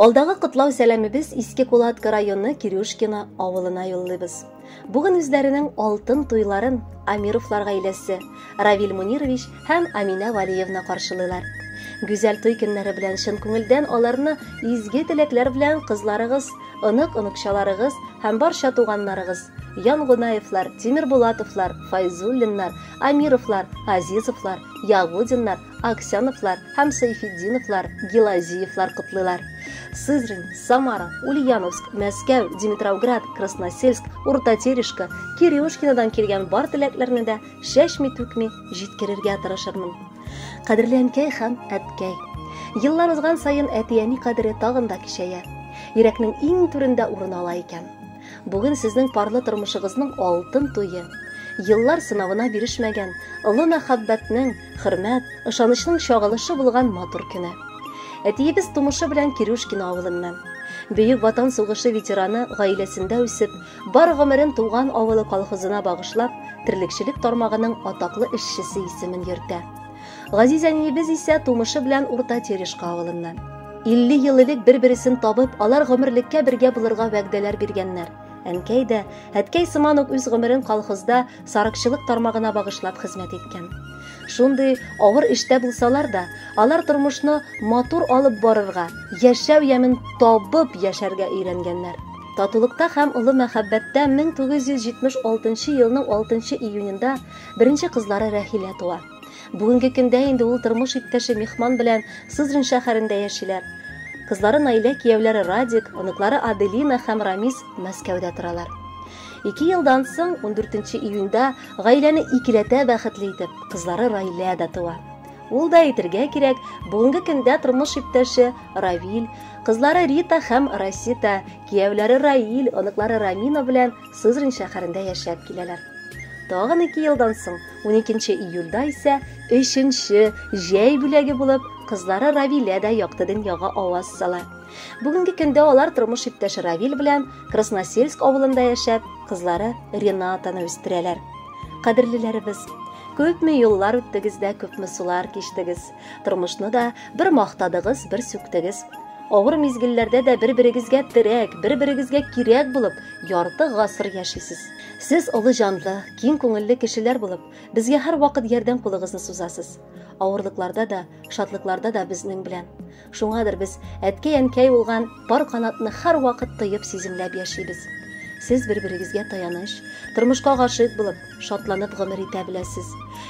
Алдагы котлау сәламебез Иске Кулатка районы Кирюшкино авылына юллыйбыз. Бүген үзләренең алтын туйларын Амировлар гаиләсе, Равил Мунирович һәм Аминә Валиевна каршылыйлар. Гүзәл туй көннәре белән чын күңелдән аларны изге теләкләр белән кызларыгыз, онык-оныкчаларыгыз һәм барча туганнарыгыз, Янгунаевлар, Тимербулатовлар, Файзуллиннар, Амировлар, Азизовлар, Ягудиннар, Аксеновлар һәм Сәйфетдиновлар, Гилазиевлар котлыйлар. Сызрань, Самара, Ульяновск, Мәскәү, Димитровград, Красносельск, Урта Терешка, Кирюшкинодан килгән бар теләкләрне дә чәчми-түкми җиткерергә тырышырмын. Кадерле әнкәй һәм әткәй! Еллар узган саен әти-әни кадере тагын да көчәя. Йөрәкнең иң түрендә урын ала икән. Бүген сезнең парлы тормышыгызның алтын туе. Еллар сынавына бирешмәгән, олы мәхәббәтнең, хөрмәт, ышанычның чагылышы булган матур көне. Әтиебез тумышы белән Кирюшкино авылыннан. Бөек Ватан сугышы ветераны гаиләсендә үсеп, бар гомерен туган авылы колхозына багышлап, терлекчелек тармагының атаклы эшчесе исемен йөртә. Газиз әниебез исә тумышы белән Урта Терешка авылыннан. 50 ел элек бер-бересен табып, алар гомерлеккә бергә булырга вәгъдәләр биргәннәр. Әнкәй дә, әткәй сыман ук үз гомерен колхозда сарыкчылык тармагына багышлап хезмәт иткән. Шундый авыр эштә булсалар да, алар тормышны матур алып барырга, яшәү ямен табып яшәргә өйрәнгәннәр. Татулыкта һәм олы мәхәббәттә 1976 елның 6 июнендә беренче кызлары Рәхилә туа. Бүгенге көндә инде ул тормыш иптәше Михман белән Сызрань шәһәрендә яшиләр. Кызлары Наилә, кияүләре Радик, оныклары Аделина һәм Рамис Мәскәүдә торалар. Ике елдан соң, 14 июньдә, гаиләне икеләтә бәхетле итеп, кызлары Райлә дә туа. Ул да әйтергә кирәк, бүгенге көндә тормыш иптәше Равил, кызлары Рита һәм Расита, кияүләре Раил, оныклары Рамина белән Сызрань шәһәрендә яшәп киләләр. Тагын ике елдан соң, 12 июльдә исә өченче җәй бүләге булып, кызлары Равилә дә якты дөньяга аваз сала. Бүгенге көндә алар тормыш иптәше Равил белән Красносельск авылында яшәп, кызлары Ренатаны үстерәләр. Кадерлеләребез, күпме юллар үттегез дә, күпме сулар кичтегез. Тормышны да бер мактадыгыз, бер сүктегез. Авыр мизгелләрдә дә бер-берегезгә терәк, бер-берегезгә кирәк булып, ярты гасыр яшисез. Сез олы җанлы, киң күңелле кешеләр булып, безгә һәрвакыт ярдәм кулыгызны сузасыз. Авырлыкларда да, шатлыкларда да безнең белән. Шуңадыр без әткәй-әнкәй булган пар канатны һәрвакыт тоеп, сиземләп яшибез. Сез бер-берегезгә таяныч, тормышка гашыйк булып, шатланып гомер итә беләсез.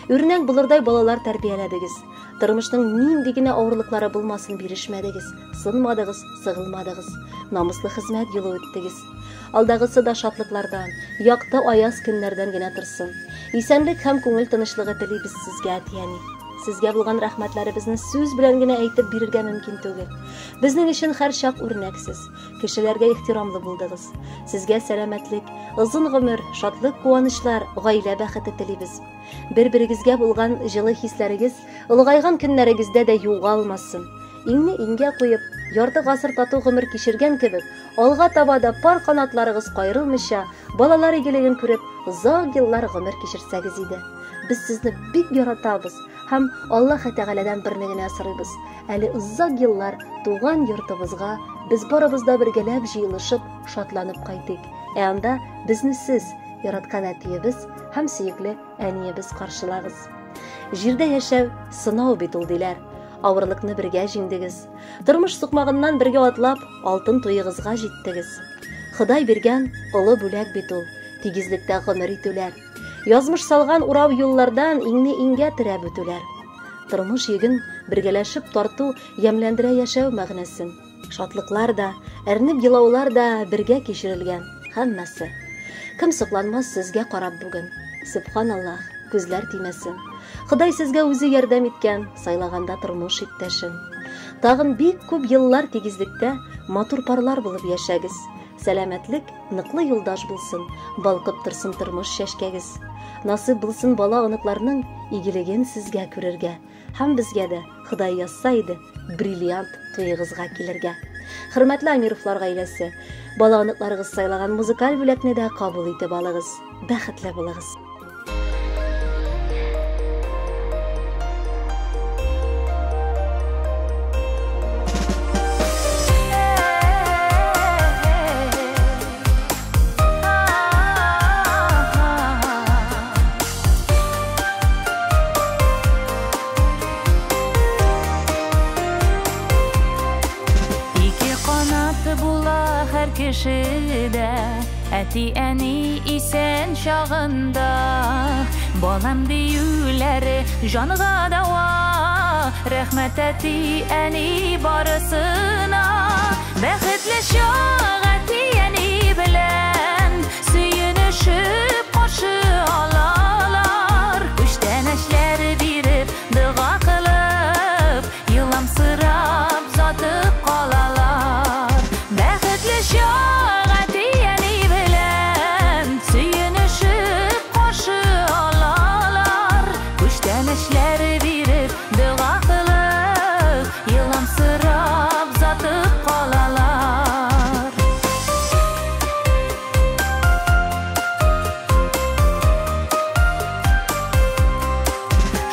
Үрнәк булырдай балалар тәрбияләдегез. Тормышның нинди генә авырлыклары булмасын бирешмәдегез, сынмадыгыз, сыгылмадыгыз. Намуслы хезмәт юлы үттегез. Алдагысы да шатлыклардан, якты аяз көннәрдән генә торсын. Исәнлек һәм күңел тынычлыгы телибез сезгә, әти-әни. Сезгә булган рәхмәтләребезне сүз белән генә әйтеп бирергә мөмкин түгел. Безнең өчен һәрчак үрнәксез, кешеләргә ихтирамлы булдыгыз. Сезгә сәламәтлек, озын гомер, шатлык, куанычлар, гаилә бәхете телибез. Бер-берегезгә булган җылы хисләрегез олыгайган көннәрегездә дә югалмасын. Иңне иңгә куеп, ярты гасыр тату гомер кичергән кебек, алга таба да пар канатларыгыз каерылмыйча, балалар игелеген күреп, озак еллар гомер кичерсәгез иде. Без сезне бик яратабыз һәм Аллаһ Тәгаләдән берне генә сорыйбыз. Әле озак еллар туган йортыбызга без барыбыз да бергәләп җыелышып, шатланып кайтыйк. Ә анда безне сез, яраткан әтиебез һәм сөекле әниебез каршылагыз. Җирдә яшәү сынау бит ул диләр. Авырлыкны бергә җиңдегез. Тормыш сукмагыннан бергә атлап, алтын туегызга җиттегез. Ходай биргән олы бүләк бит ул, тигезлектә гомер итүләр. Язмыш салган урау юллардан иңне иңгә терәп үтүләр. Тормыш йөген бергәләшеп тарту ямьләндерә яшәү мәгънәсен. Шатлыклар да, әрнеп елаулар да бергә кичерелгән, һәммәсе. Кем сокланмас сезгә карап бүген? Сөбханаллаһ, күзләр тимәсен. Ходай сезгә үзе ярдәм иткән, сайлаганда тормыш иптәшен. Тагын бик күп еллар тигезлектә матур парлар булып яшәгез. Сәламәтлек ныклы юлдаш булсын, балкып торсын тормыш чәчкәгез. Насыйп булсын бала-оныкларның игелеген сезгә күрергә. Һәм безгә дә, Ходай язса иде, бриллиант туегызга килергә. Хөрмәтле Амировлар гаиләсе, бала оныкларыгыз сайлаган музыкаль бүләкне дә кабул итеп алыгыз. Бәхетле булыгыз. Бәхет була һәр кешедә, әти-әни исән чагында. Балам диюләре җанга дәва, рәхмәт әти-әни барысына. Бәхетле чак әти-әни белән, сөенешеп каршы алалар. Күчтәнәчләр биреп, дога кылып, еламсырап затып калалар. Бәхетле чак әти-әни белән, сөенешеп каршы алалар. Күчтәнәчләр биреп, дога кылып, еламсырап затып калалар.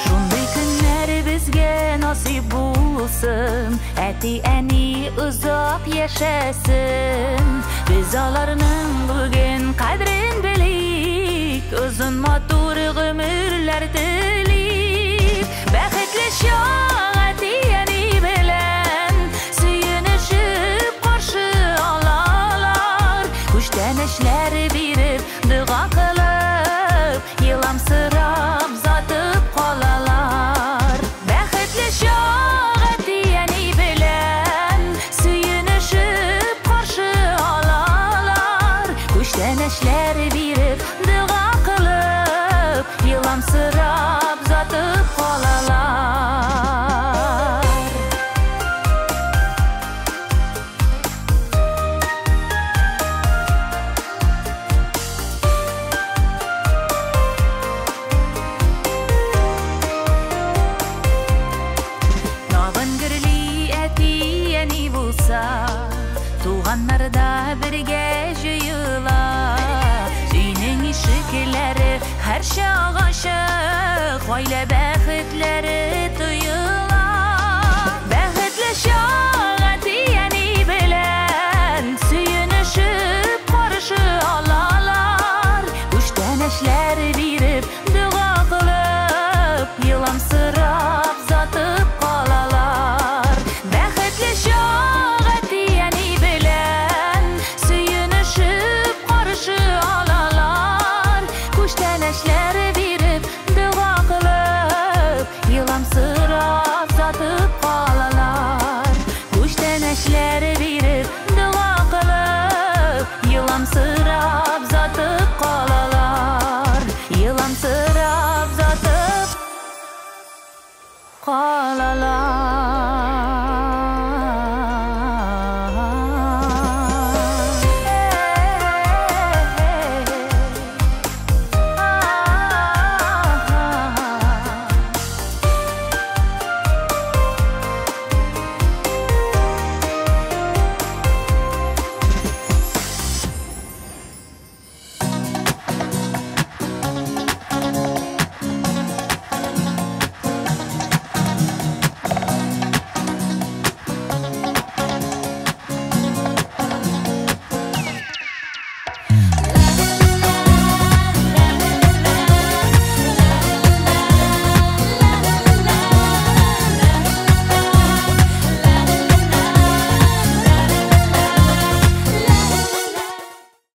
Шундый көннәр безгә насыйп булсын, әти-әни озак яшәсен. Без аларның бүген кадерен белик, озын матур гомерләр телик. Бәхетле чак әти-әни белән, сөенешеп каршы алалар. Күчтәнәчләр биреп, дога кылып, еламсырап затып калалар. Бәхетле чак әти-әни белән, сөенешеп каршы алалар. Күчтәнәчләр биреп, дога кылып, еламсырап затып калалар. Тагын гөрли әти-әни булса, туганнар да бергә җыела. Өйнең ишекләре һәрчак ачык, гаилә бәхетләре тоела.